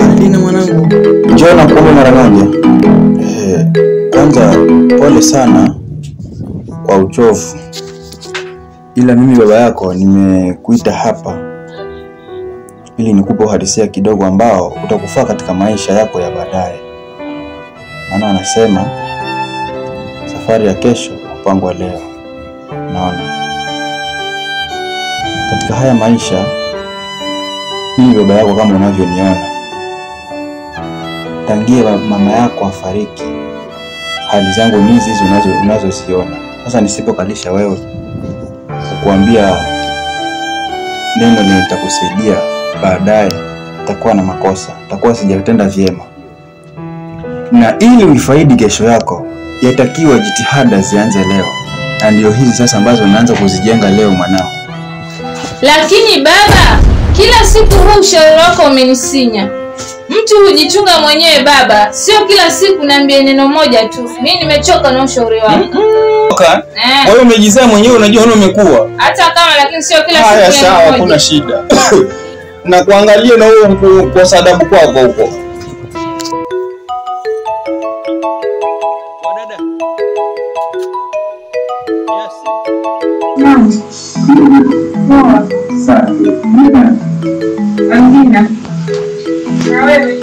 Alina mwanangu, njoo na kuombe mara moja. Kwanza pole sana kwa uchovu. Ila mimi baba yako nimekuita hapa ili nikupe uhalisia kidogo ambao utakufaa katika maisha yako ya baadaye. Maana anasema safari ya kesho hupangwa leo. Naona katika haya maisha mimi baba yako kama unavyoniona, tangia mama yako afariki, hali zangu ni hizi hizi unazoziona. Sasa nisipokalisha wewe kukuambia neno nitakusaidia baadaye, nitakuwa na makosa, nitakuwa sijatenda vyema. Na ili uifaidi kesho yako, yatakiwa jitihada zianze leo. Na ndio hizi sasa ambazo unaanza kuzijenga leo mwanao. Lakini baba, kila siku huu ushauri wako umenisinya. Mtu hujichunga mwenyewe baba, sio kila siku niambie neno moja tu. Mimi nimechoka na ushauri wako. Wewe umejizaa mwenyewe, unajua wewe umekuwa. Hata kama, lakini sio kila siku. Haya sawa, hakuna shida. Na kuangalia na wewe kwa sadabu kwako huko. Dada. Yes. Poa. Safi. Amina. Na wewe?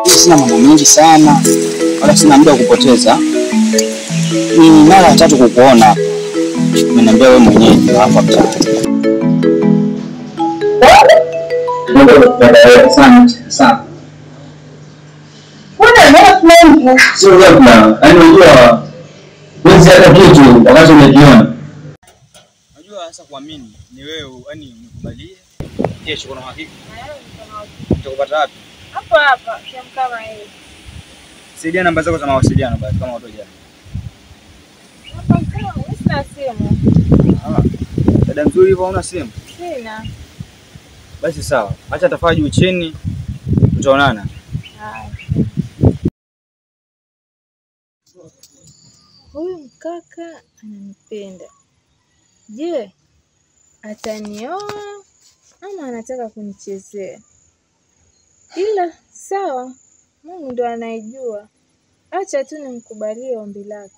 Sina mambo mengi sana, wala sina muda wa kupoteza. Ni mara ya tatu kukuona hapa. Umeniambia wewe mwenyewe hapa mtaani. Asante sana. Sio ghafla, yaani unajua huwezi hata kitu wakati umekiona. Unajua sasa kuamini ni wewe, yaani nikubalie. Kesho kuna uhakika. Nitakupata wapi? Hapa hapa, sehemu kama hii. Saidia namba zako za mawasiliano basi kama watu wajali. Hapa kama sina simu. Ah. Dada mzuri hivyo huna simu? Sina. Basi sawa. Acha tafanya juu chini, tutaonana. Haya. Huyu mkaka ananipenda. Je, atanioa ama anataka kunichezea? Ila sawa, Mungu ndo anayejua. Acha tu nimkubalie ombi lake.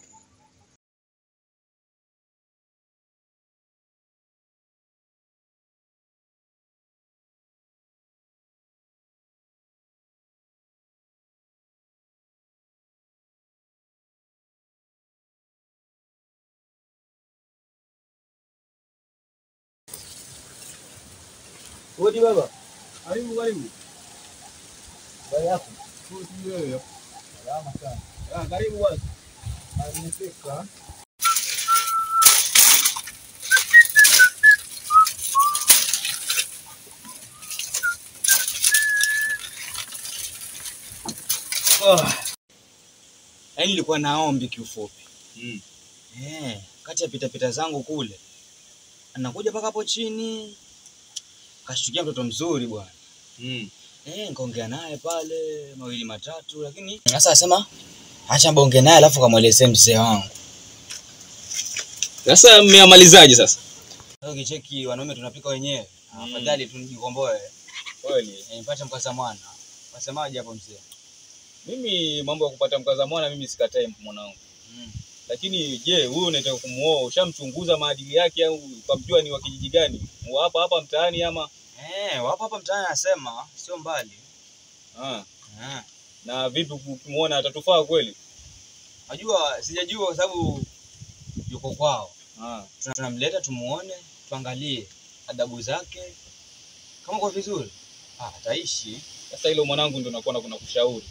Hodi baba. Karibu karibu. Habari yako? Wewe. Salama sana. Ah, karibu bwana. Nimefika. Oh. Yaani nilikuwa naombi kiufupi. Kati ya pita pita zangu kule, anakuja paka hapo chini. Kashtukia mtoto mzuri bwana. Nikaongea naye pale mawili matatu, lakini sasa asema acha bonge naye alafu kamuelezee mzee wangu. Sasa mmeamalizaje sasa? Sasa ukicheki wanaume tunapika wenyewe. Afadhali tujikomboe. Kweli. Nipate mkaza mwana. Wasemaje hapo mzee? Mimi mambo ya kupata mkaza mwana mimi sikatai mwanangu. Lakini je, huyu unataka kumuoa, ushamchunguza maadili yake au ukamjua ni wa kijiji gani? Wa hapa hapa mtaani ama? Wa hapa hapa mtaani anasema, sio mbali. Na vipi ukimuona atatufaa kweli? Najua sijajua kwa sababu yuko kwao. Tunamleta tumuone, tuangalie adabu zake. Kama kwa vizuri, ataishi. Sasa hilo mwanangu ndio nakuwa kuna kushauri.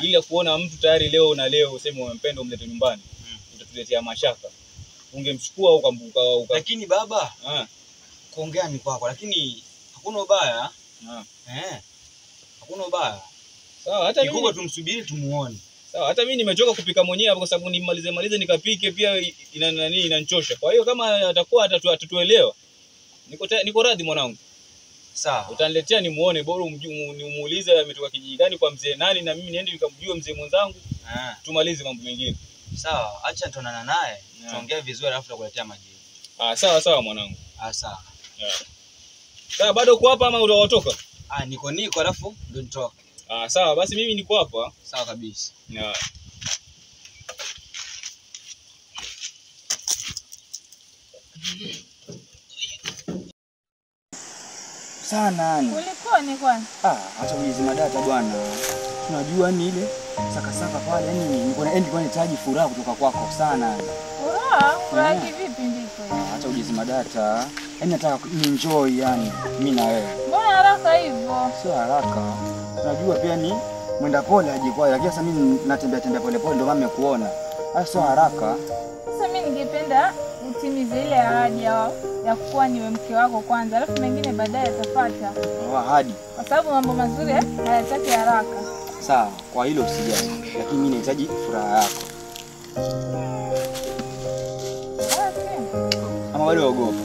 Ila kuona mtu tayari leo na leo useme umempenda umlete nyumbani, utatuletea mashaka. Ungemchukua ukambuka uka. Lakini baba, kuongea ni kwako lakini hakuna ubaya. Hakuna ubaya. Sawa, hata mimi kikubwa tumsubiri tumuone. Sawa, hata mimi nimechoka kupika mwenyewe hapo kwa sababu nimalize malize nikapike pia ina nani inanichosha. Kwa hiyo kama atakuwa atatuelewa. Niko radhi mwanangu. Sawa. Utaniletea nimuone, bora umuulize ametoka kijiji gani kwa mzee nani na mimi niende nikamjue mzee mwenzangu. Tumalize mambo mengine. Sawa, acha tuonana naye, tuongee vizuri alafu tutakuletea majibu. Sawa sawa mwanangu. Sawa. Sawa, bado uko hapa ama utatoka? Niko alafu ndio nitoke. Sawa, basi mimi niko hapa. Sawa kabisa. Sana yani. Kulikoni kwani? Acha kujizima data bwana. Tunajua ni ile saka saka pale yani niko na nilikuwa nahitaji furaha kutoka kwako sana. Furaha? Furaha kivipi ndipo? Acha kujizima data. Yaani nataka enjoy yani mimi na wewe. Mbona haraka hivyo? Sio haraka. Tunajua pia ni mwenda pole ajikwaa, lakini sasa mimi natembea tembea pole pole ndio maana nimekuona. Sio haraka. Sasa mimi ningependa utimize ile ahadi ya kuwa niwe mke wako kwanza, alafu mengine baadaye yatafuata. Ahadi. Kwa sababu mambo mazuri hayataki haraka. Sawa, kwa hilo usijali. Lakini mimi nahitaji furaha yako. Ama wale waogopa?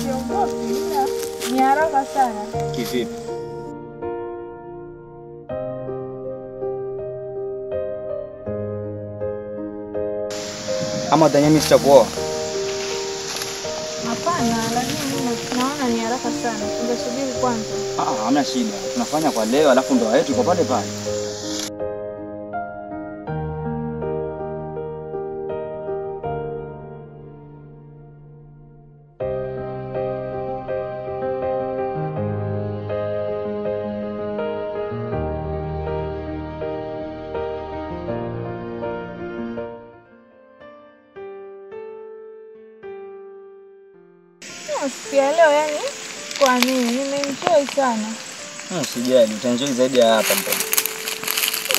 Siogopi, ila ni haraka sana. Kivipi? Ama udhania mimi sitakuoa? Hapana, lakini mimi naona ni haraka sana. Ungesubiri kwanza. Hamna shida. Tunafanya kwa leo alafu ndoa yetu iko pale pale. Siku ya leo yani kwa nini nimeenjoy sana. Usijali, utaenjoy zaidi ya hapa mbona.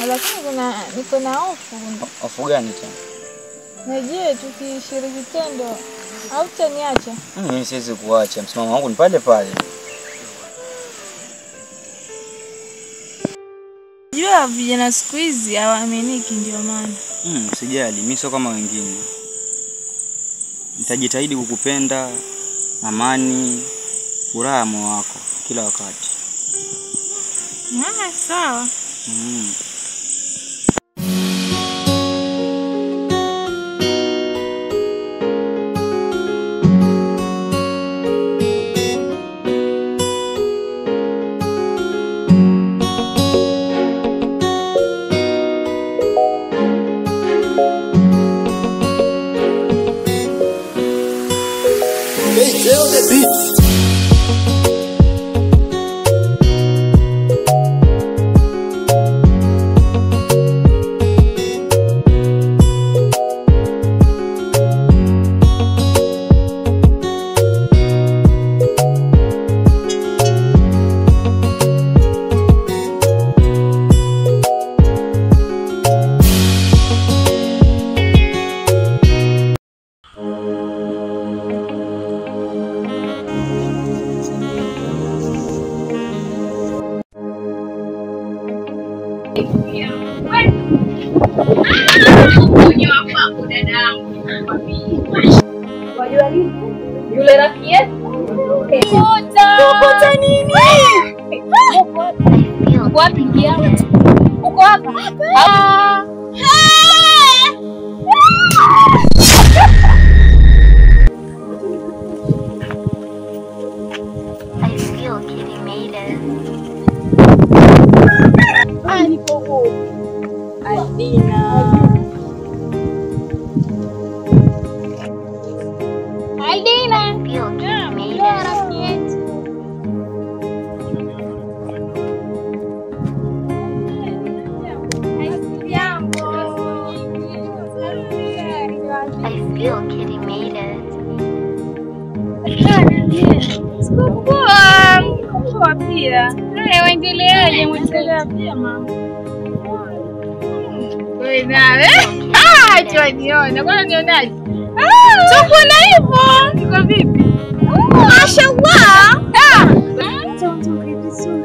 Lakini kuna niko na hofu. Hofu gani tena? Na je, tukishiriki tendo au utaniacha? Mimi siwezi kuacha, msimamo wangu ni pale pale. Jua vijana siku hizi hawaaminiki ndio maana. Usijali, mimi sio kama wengine. Nitajitahidi kukupenda, amani, furaha moyo wako kila wakati. Sawa. Wajua nini? Yule rafiki yetu. Kuta nini? Uko wapi ngia? Uko hapa? Ah. I feel Kitty made it. Niko huko. Adina. Aldina. Feel Kitty made it. Rafiki yetu. I feel Kitty made it. Sikuwa. Poa pia. Wewe waendeleaje? Mwendelea vyema. Wewe nawe? Ah, tuaniona. Kwani unionaje? Tuko na hivyo. Iko vipi? Mashallah. Ah. Tuondoke vizuri.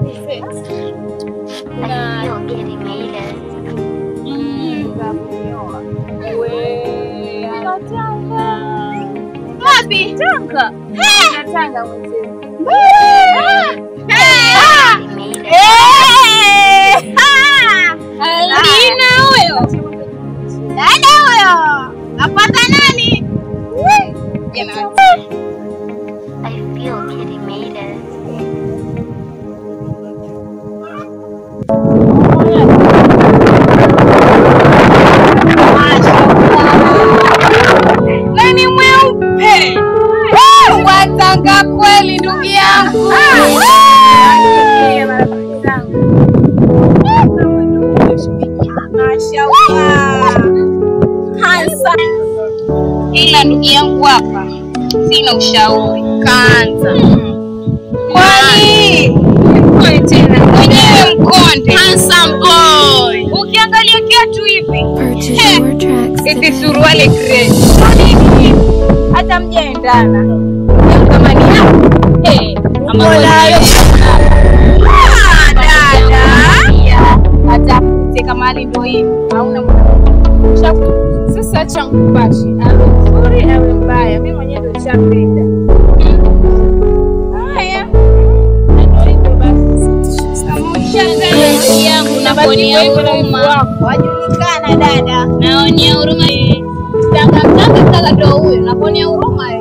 I feel Kitty made it. Wapi? Tanga. Tanga mwenzewe. Kitty made it. Alina huyo. Dada huyo. Apata nani? I feel Kitty made it. Nani mweupe? Watanga kweli ndugu yangu. Ila ndugu yangu hapa sina ushauri. Kaanza. Kwani kwani tena mwenyewe mkonde. Handsome boy. Ukiangalia kiatu hivi. Eti suruali grey. Hata mjaendana. Kama ni Ama dada. Atafute kama hali ndio hivi. Hauna muda. Sasa acha nikupashi. Awe mzuri awe mbaya. Mimi mwenyewe ndio nishapenda. Haya. Ndio hivyo basi. Kama ushaangalia yangu na kuonea huruma. Wajulikana dada. Naonea huruma. Tanga tanga tanga ndio huyo. Nakuonea huruma.